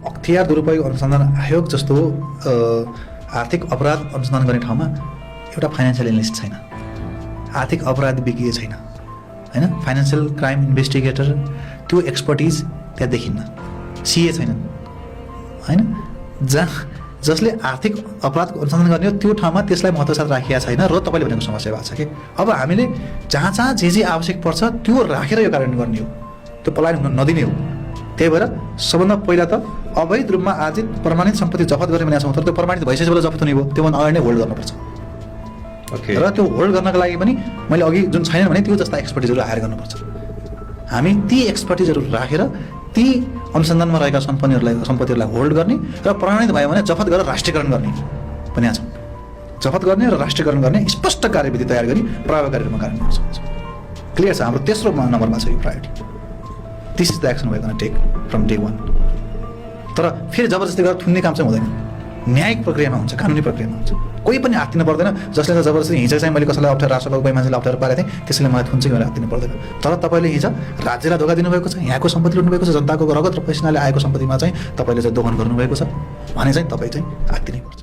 अख्तियार दुरुपयोग अनुसन्धान आयोग जस्तो आर्थिक अपराध अनुसन्धान गर्ने ठाउँमा एउटा फाइनेन्सियल एनालिस्ट छैन, आर्थिक अपराध विज्ञ छैन होइन, फाइनेन्सियल क्राइम इन्भेस्टिगेटर त्यो एक्सपर्टिज त्यहाँ देखिन्न, सिए छैनन् होइन, जसले आर्थिक अपराध अनुसन्धान गर्ने हो त्यो ठाउँमा त्यसलाई महत्त्व साथ राखिएको छैन र तपाईँले भनेको समस्या भएको छ कि अब हामीले जहाँ जहाँ जे आवश्यक पर्छ त्यो राखेर यो कार्यान्वयन गर्ने हो, त्यो पलायन हुन नदिने हो। त्यही भएर सबभन्दा पहिला त अवैध रूपमा आर्जित प्रमाणित सम्पत्ति जफत गर्ने भनेको छ, तर त्यो प्रमाणित भइसकेपछि बेला जफत हुने भयो, त्योभन्दा अगाडि नै होल्ड गर्नुपर्छ। र त्यो होल्ड गर्नको लागि पनि मैले अघि जुन छैन भने त्यो जस्ता एक्सपर्टिजहरू हायर गर्नुपर्छ। हामी ती एक्सपर्टिजहरू राखेर ती अनुसन्धानमा रहेका सम्पत्तिहरूलाई होल्ड गर्ने र प्रमाणित भयो भने जफत गरेर राष्ट्रियकरण गर्ने भनेका छौँ। जफत गर्ने र राष्ट्रियकरण गर्ने स्पष्ट कार्यविधि तयार गरी प्रभावकारी रूपमा कार्यान्वयन गर्न सक्छ। क्लियर छ, हाम्रो तेस्रो नम्बरमा छ यो priority. This is the action we are gonna take from day 1। तर फेरि जबरजस्ती गरेर थुन्ने काम चाहिँ हुँदैन, न्यायिक प्रक्रियामा हुन्छ, कानुनी प्रक्रियामा हुन्छ। कोही पनि हात दिनु पर्दैन, जसले चाहिँ जबरजस्ती हिजो चाहिँ मैले कसैलाई अप्ठ्यारो राष्ट्रको कोही मान्छेलाई अप्ठ्यारो पारेको थिएँ त्यसैले मलाई थुन्छ कि हात दिनु पर्दैन। तर तपाईँले हिजो राज्यलाई धोका दिनुभएको छ, यहाँको सम्पत्ति लुट्नुभएको छ, जनताको रगत र पैसाले आएको सम्पत्तिमा चाहिँ तपाईँले चाहिँ दोहन गर्नुभएको छ भने चाहिँ तपाईँ चाहिँ हात दिनै पर्छ।